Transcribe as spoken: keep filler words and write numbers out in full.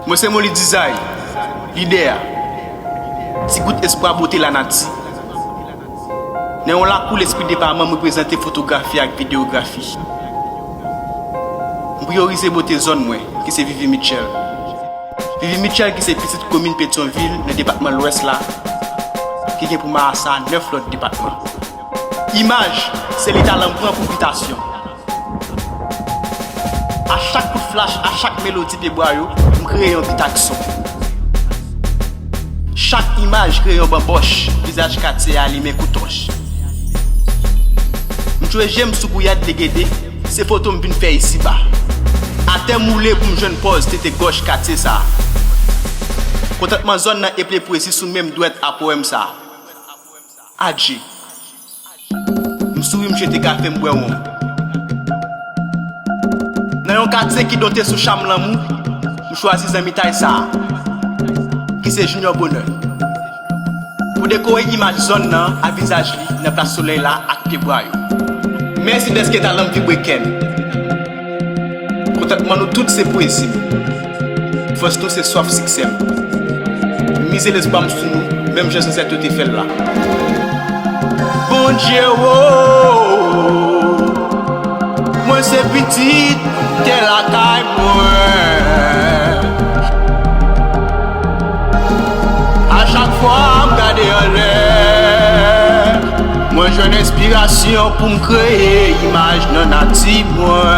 Mwen se Moly Dizay, lidè a. Ti gout espwa bote lanati. Nan yon lakou lespri depaman, m reprezante fotografi ak videyografi. M priyorize bote zòn mwen, ki se Vivi Mitchell. Vivi Mitchell, ki se pitit komin Petyonvil, nan depatman Lwès la, ki gen pou marasa nèf lòt depatman. Imaj, se li talan m pran pou bitasyon. A chak kout flach, a chak melodi pyebwa yo, m kreye yon bit ak son. Chak imaj kreye yon banbòch, vizaj katye a limen kou tòch. M jwe je m sou gouyad degede, se foto m vin fè isiba. Atè m woule pou m jwenn pòz tete gòch katye sa a. Kontantman zòn nan eple pwezi sou menm dwèt a powèm sa a. Adje. M souri, m jete kafe, m bwè wonm. Nan yon katye ki donte sou cham lanmou, m chwazi zanmitay sa a, ki se Junior Bonheur, pou dekore imaj zòn nan a vizaj li nan plas solèy la ak pyebwa yo. Mèsi dèske talan m vibre kè n. Kontantman nou tout se pwezi m. Fòs nou se swaf siksè m. M mize lespwa m sou nou, menm jan zansèt yo te fè l la. Bondye wo, mwen se pitit tè lakay mwen. A chak fwa m gade anlè, mwen jwenn enspirasyon pou m kreye imaj nan nati mwen.